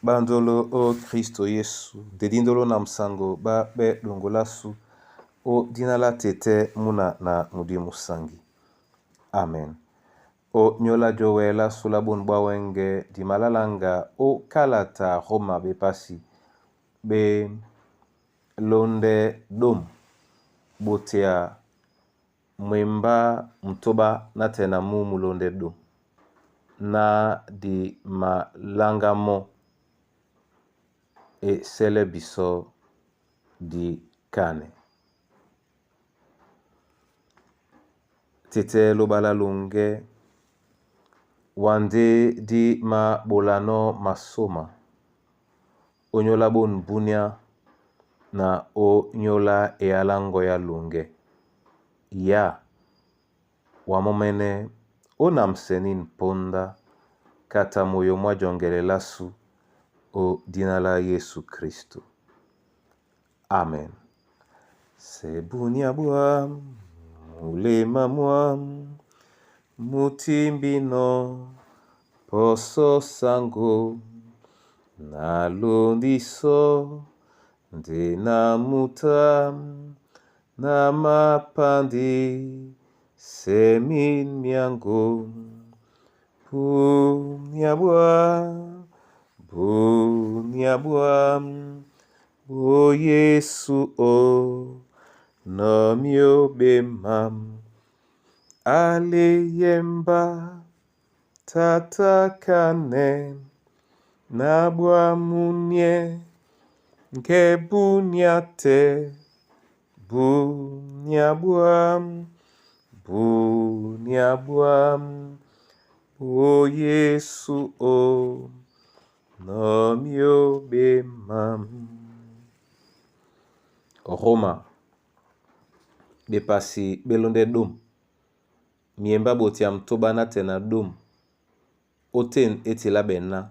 Bandolo o Kristo Yesu, ndedindolo na musango ba be dongolasu o dina la tete muna na mudi musangi. Amen. O nyola jowe la sula bonu bwa wenge di malalanga o kalata Roma bepasi be londe dom botea mwemba mutoba na tɛ na mu mulonde dom na di malanga mɔ́ e sɛlɛ bisɔ di kane. Tete loba la lunge wa ndé di maɓolanɔ́ masóma ónyólá bonu búnyá na ó nyólá eyaláŋgɔ ya luŋgɛ ya wa mɔ́mɛ́nɛ́ ó namsɛnîn póndá kata moyo mwá jɔŋgɛlɛ lásu ó dina lá Yesu Kristo. Amen. Se bunia bwam, mulema mwam, mutimbinɔ poso sango, nalondiso nde na muta na mapandi semin miango. Bunia bwam, bunia bwam, bo Yesu o nomio bemam. Aleyemba tata kane na bwa munie nke bunia te bunia bwam bunia bwam bo Yesu o nomio bemam. Roma bepasi belonde dom miemba botia mtoba na tɛ na dom oten etela bena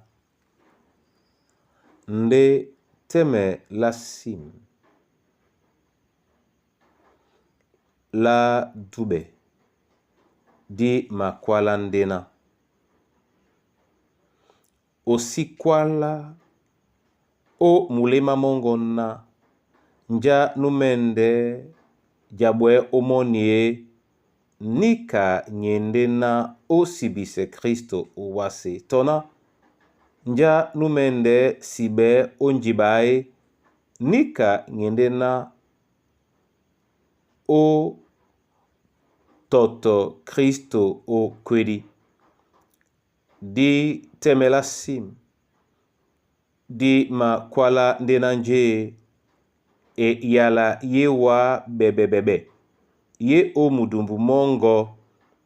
nde tɛmɛ la sim la dúɓɛ di makwálá ndéná. Osíkwálá ó muléma mɔ́ŋgɔ ná njá nú mɛ́ndɛ́ jabwɛ̌ ómɔ́ny é, níka nyɛ ndé ná ó sibisɛ Kristo ó wásē tɔ ná njá nú mɛ́ndɛ́ sibɛ̌ ó njiɓa é, níka nyɛ ndé ná ó tɔtɔ Kristo ó kwédi. Dí tɛ́mɛ lá sim di makwálá ndé ná njé e yala yé wǎ ɓɛɓɛɓɛɓɛ yé ó mudumbu mɔ́ŋgɔ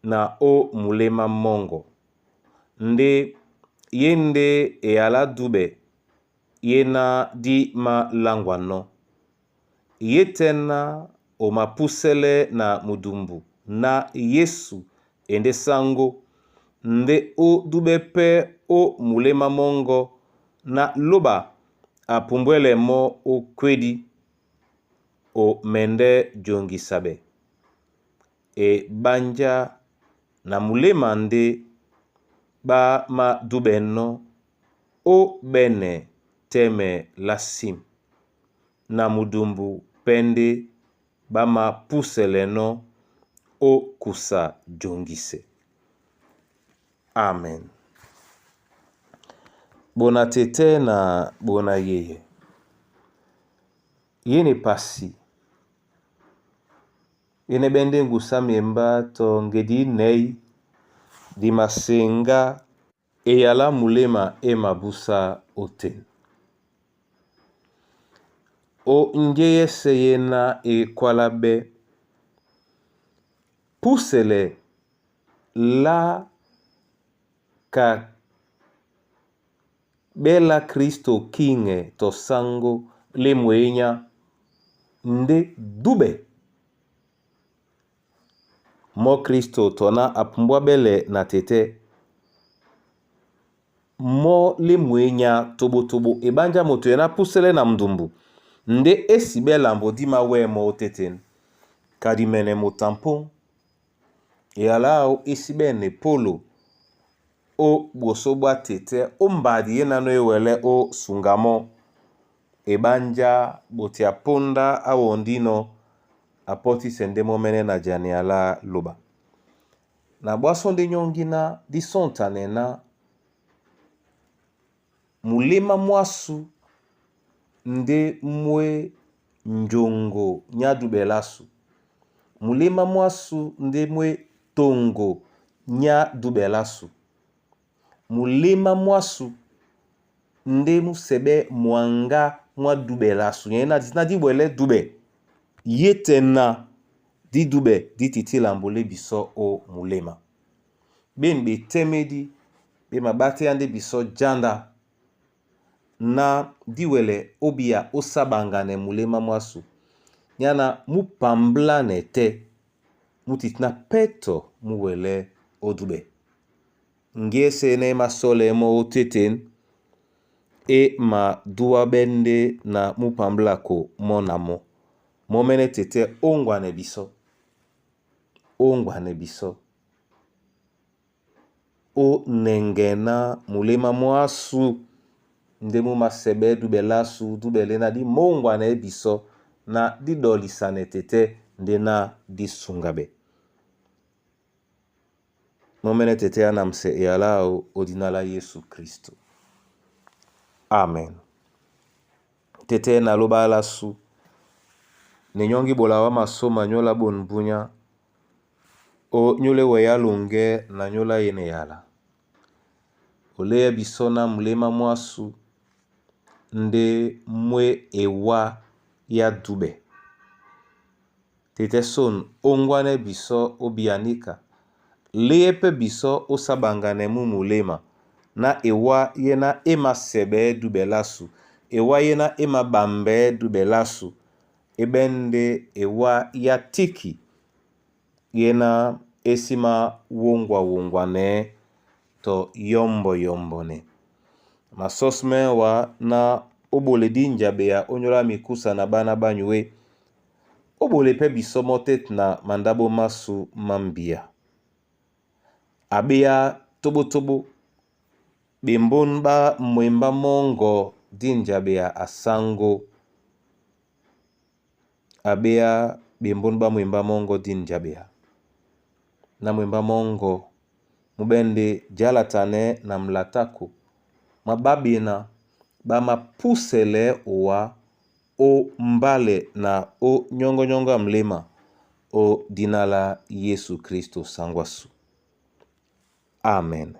na ó muléma mɔ́ŋgɔ. Ndé yé ndé e yalá dúɓɛ yé ná dí māláŋgwanɔ́. Yé tɛ́ ná o mapúsɛ́lɛ́ na mudumbu ná Yesu e ndé sáŋgó, ndé ó dúɓɛ́ pɛ́ ó muléma mɔ́ŋgɔ ná lóɓa a pumbwɛlɛ mɔ́ ó kwédi, o mɛndɛ́ joŋgisaɓɛ e ɓánjá na muléma ndé ɓá mādúɓɛnɔ́ ó ɓɛ́nɛ tɛ́mɛ lá sim na mudumbu pɛ́ ndé ɓá māpúsɛlɛnɔ́ ó kusa joŋgisɛ. Amen. Bona tete na bona yeye ye ne pasi ye ne ɓɛ́ ndé ŋgusu á myembá tɔ ŋgedi í nɛ̌y di maseŋgá eyalá muléma é mabúsá ótên. Ó njé yɛ́sɛ̄ yé ná e kwálá ɓɛ́, púsɛlɛ lá ka ɓɛ́ lá Kristo kíŋɛ tɔ sáŋgó lé mwěnyá ndé dúɓɛ mɔ́ Kristo tɔ ná a pumbwá ɓɛ́lɛ na tetɛ́ mɔ́ lé mwěnyá toɓotoɓo e ɓánjá moto e ná púsɛ́lɛ́ na mudumbu ndé é si ɓɛ́ lambo dí māwɛ́ mɔ́ ótétên. Ka dimɛnɛ moto a mpóŋ, eyalá áō é sí ɓɛ̂n epólo Ó ɓosó ɓwá tetɛ́ ó mbadi e nánɔ̄ e wɛlɛ́ ó suŋga mɔ́. Eɓánjá ɓotea póndá á wondínɔ̄ a pɔ́tísɛ ndé mɔ́ mɛ́nɛ́ na janea lá lóɓa. Na ɓwá sɔ́ ndé nyɔ́ŋgí ná dí sɔ́ŋtanɛ ná muléma mwásū ndé mú e njoŋgo ní á dúɓɛ lásu. Muléma mwásū ndé mú e toŋgo ní á dúɓɛ lásu. Muléma mwásū ndé mú sɛɓɛ́ mwaŋgá mwá dúɓɛ lásu. Nyɛ na na dí ɓwɛlɛ́ dúɓɛ yétɛ na dí dúɓɛ dí tití lambo lé bisɔ́ ó muléma. Ɓên ɓe tɛ́mɛ́dí ɓe maɓátéá ndé bisɔ́ jánda na dí wɛlɛ óbíya ó sáɓaŋganɛ muléma mwásū. Ní áná mú pamblánɛ tɛ́ mú titíná pɛ́tɔ mú wɛlɛ́ ó dúɓɛ. Ŋgíésɛ́nɛ́ é másɔ́lɛɛ́ mɔ́ ótéten é madúáɓɛ́ ndé na mú pamblâko mɔ́ na mɔ́. Mɔ́ mɛ́nɛ́ tetɛ́ óŋgwanɛ bisɔ́, óŋgwanɛ bisɔ́, ó nɛŋgɛ ná muléma mwásū ndé mú masɛɓɛ́ dúɓɛ lásu dúɓɛ lé ná dí móŋgwanɛɛ́ bisɔ́ na dí ɗɔlisanɛ tetɛ́ ndé ná dí suŋgaɓɛ. Mɔ́ mɛ́nɛ́ tetɛ́ á namsɛ eyalá áō ó dína lá Yésu Kristo. Amen. Tetɛ́ na lóɓá lásu ne nyɔ́ŋgí ɓola wá masóma nyóla ɓôn búnyá ó nyóla é wɛyá loŋgɛ́ na nyóla yén eyala. Oléyɛ́ bisɔ́ ná muléma mwásū ndé mú e ewá yá dúɓɛ. Tetɛ́ sôn óŋgwánɛ́ bisɔ́ ó bíya níka. Léyɛ́ pɛ́ bisɔ́ ó sáɓaŋganɛ mú muléma ná ewá yé ná é másɛɓɛɛ́ dúɓɛ lásu, ewá yé ná é māɓambɛɛ́ dúɓɛ lásu, é ɓɛ́n ndé ewá yá tíki yé ná é sí máwóŋgwa-wóŋgwanɛɛ́ tɔ yɔ́mbɔ-yɔmbɔnɛ. Masɔ́smɛ́ wá ná ó ɓole dí njaɓeya ónyólá mikúsa na ɓána ɓányu é. Ó ɓole pɛ́ bisɔ́ mɔ́ têtna mandáɓo másū má mbíya. Aɓéá tóɓótóɓó, ɓembón ɓá mwembá mɔ́ŋgɔ dí njaɓeya a sáŋgó. Aɓéá ɓembón ɓá mwembá mɔ́ŋgɔ dí njaɓeya. Na mwembá mɔ́ŋgɔ mú ɓɛ́n ndé jálatanɛɛ́ na mlatáko má ɓáɓena ɓá mapúsɛlɛɛ́ owá ó mbálɛ na ó nyɔ́ŋgɔ́-nyɔ́ŋgɔ́ a muléma ó dína lá Yésu Kristo sáŋgó ásu. Amen.